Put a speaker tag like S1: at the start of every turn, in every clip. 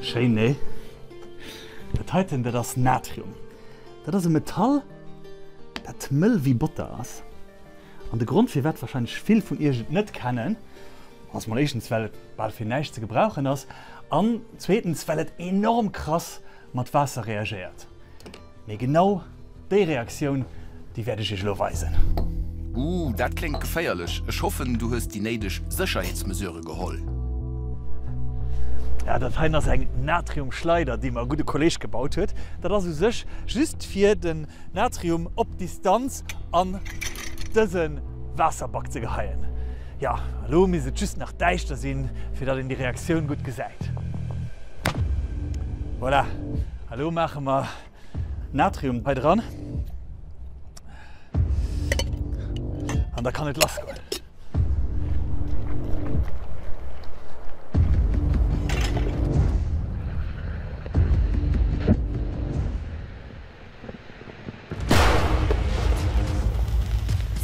S1: Schéin, nee? Dat heiten, dat ass Natrium. Dat ass e Metall, dat mëll wéi Botter ass. An de Grond, firwat warscheinlech vill vun iech et net kennen, ass mol éischtens, well et bal fir näischt ze gebrauchen ass an zweetens, well et enorm krass mat Waasser reagéiert. Mee genau déi Reaktioun, déi wäert ech iech elo weisen.
S2: Ooh, dat kléngt geféierlech. Ech hoffen, du hues déi néideg Sécherheetsmesurë geholl.
S1: Ja, dat heien ass eng Natriumschleider, déi mer e gudde Kolleg gebaut huet. Dat ass u sech just fir den Natrium op Distanz an dëse Waasserback ze geheien. Jo, elo misst et just nach däischter sinn, fir datt een déi Reaktioun gutt gesäit. Voilà, elo maache mer Natrium hei dran an da kann et lass goen.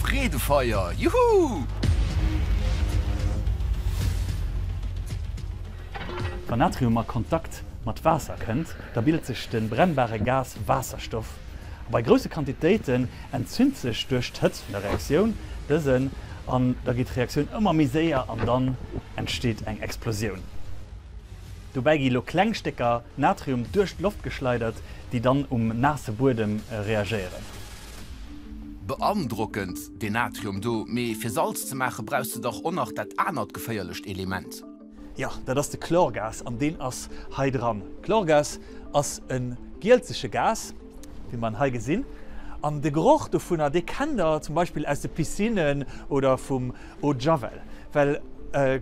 S2: Freedefeier, juhu!
S1: Wann Natrium a Kontakt mat Waasser kënnt, da bilt sech de brennbare Gas Waasserstoff a bei grousse Quantitéiten entzünt sech duerch d'Hëtzt vun der Reaktioun dësen an da geet d'Reaktioun ëmmer méi séier an dann entsteet eng Explosioun. Dobäi gi lo kleng Stécker Natrium duerch d'Loft geschleidert, déi dann um naasse Buedem reagéieren.
S2: Beandrockend, deen Natrium do, mee fir Salz ze maache brauchs de dach och nach dat anert geféierlecht Element.
S1: Jo, dat ass de Chlorgas an deen ass hei dran. Chlorgas ass e gielzege Gas, wéi mer en hei gesinn. An de Geroch dovunner, dee kennt der zum Beispill aus de Piscinnen oder vum Eau de Javel. Well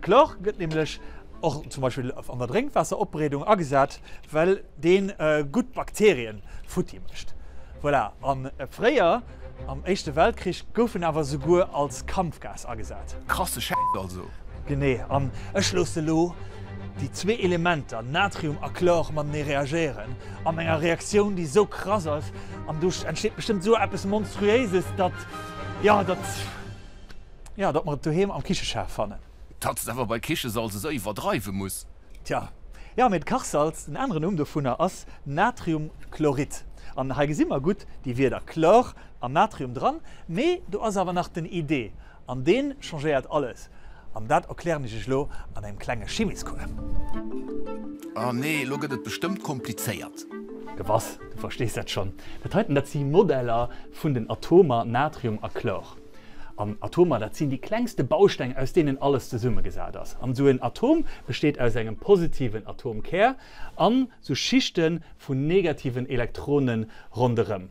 S1: Chlor gëtt nämlech och zum Beispill an der Drénkwaasseropbereedung agesat, well dee gutt Bakterien futti mécht. Voilà, a fréier am Éischte Weltkrich gouf en awer souguer als Kampfgas agesat.
S2: Krasse Schäiss also.
S1: Genee, an ech loosse lo déi zwee Elementer, Natrium a Chlor, matenee reagéieren an enger Reaktioun, déi sou krass ass, an do entsteet bestëmmt sou eppes Monstruéises, datt, jo, datt, jo, datt mer et doheem am Kicheschaf fannen.
S2: Datt s de awer bei Kichesalz esou iwwerdreiwe muss.
S1: Tja, jo, mee d'Kachsalz, den aneren Numm dovunner ass Natriumchlorid. An hei gesi mer gutt déi Wierder Chlor an Natrium dran, mee do ass awer nach den id, an dee changéiert alles. An dat erklären ech iech elo an engem klenge Chimiscours.
S2: Oh nee, elo gëtt et bestëmmt komplizéiert.
S1: Gewass, du verstees dat schonn. Dat heiten, dat si Modeller vun den Atomer Natrium a Chlor. An Atomer, dat sinn déi klengste Bausteng, aus deenen alles zesummegesat ass. An esou en Atom besteet aus engem positiven Atomkär an sou Schichte vun negativen Elektrone ronderëm.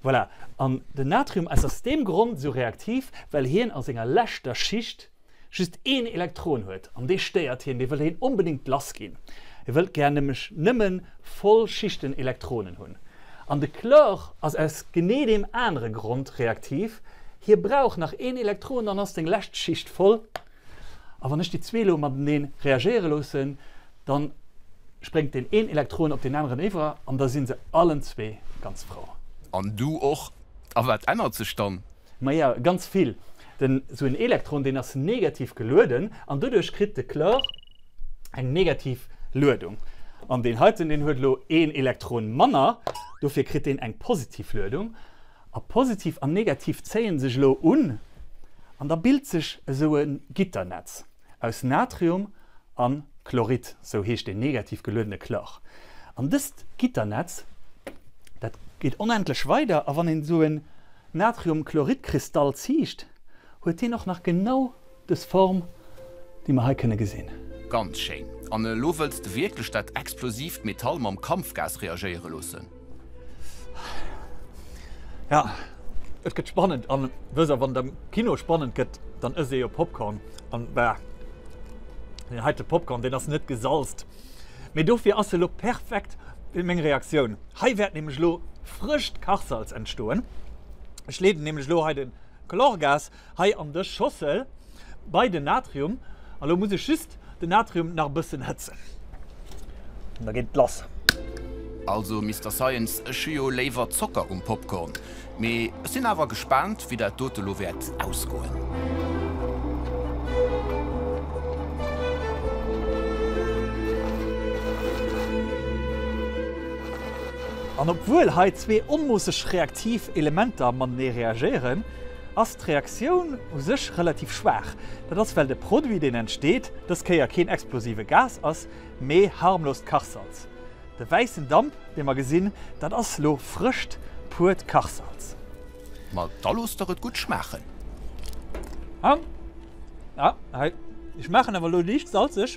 S1: Voilà. An den Natrium ass aus deem Grond esou reaktiv, well hien a senger leschter Schicht just een Elektron huet an dee stéiert hien, dee wëll hien onbedéngt lass ginn. Hie wëllt gär nämlech nëmme voll Schichten Elektronen hunn. An de Chlor ass aus genee deem anere Grond reaktiv, hie brauch nach een Elektron, dann ass seng lescht Schicht voll. A wann ech déi zwee elo matenee reagéiere loossen, da spréngt deen een Elektron op deen aneren iwwer an da si se allen zwee ganz frou.
S2: An du och. A wat ännert sech dann?
S1: Maja, ganz vill. Den, sou en Elektron, deen ass negativ gelueden an doduerch kritt de Chlor eng negativ Luedung. An deen heiten, deen huet elo een Elektron manner, dofir kritt deen eng positiv Luedung. A positiv an negativ zéien sech elo un an da bilt sech esou e Gitternetz aus Natrium a Chlorid, sou heescht deen negativ geluedene Chlor. An dëst Gitternetz, dat geet onendlech weider a wann een esou en Natriumchloridkristall ziicht, huet deen och nach genau dës Form, déi mer hei kënne gesinn.
S2: Ganz schéin. An elo wëlls de wierklech dat explosiivt Metall mam Kampfgas reagéiere loossen?
S1: Ja, et gëtt spannend. An wësst der, wann et am Kino spannend gëtt, dann ësst ee jo Popcorn. An bah, deen heite Popcorn, deen ass net gesalzt. Mee dofir ass se elo perfekt fir meng Reaktioun. Hei wäert nämlech elo frëscht Kachsalz entstoen. Ech leeden nämlech elo hei de Chlorgas hei an dës Schossel bei den Natrium. A lo muss ech just den Natrium nach e bëssen hëtzen an da geet et lass.
S2: Also Mister Science, ech hu jo léiwer Zocker um Popcorn. Mee ech sinn awer gespaant wéi dat dote lo wäert ausgoen.
S1: An obwuel hei zwee onmoosseg reaktiv Elementer matenee reagéieren, ass d'Reaktioun u sech relativ schwaach. Dat ass well de Produit deen entsteet, dës Kéier keen explosive Gas ass, mee harmlost Kachsalz. De wäissen Damp dee mer gesinn, dat ass lo frëscht, puert Kachsalz.
S2: Ma da looss der et gutt schmaachen.
S1: Ah, ah, hei, déi schmaachen awer lo liicht salzeg.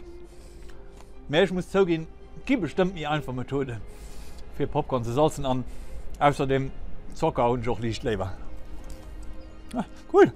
S1: Mä ech muss zouginn, et gi bestëmmt méi einfach Methoden, fir Popcorn ze salzen an ausserdem Zocker hunn ech och liicht léiwer. Ah, cool!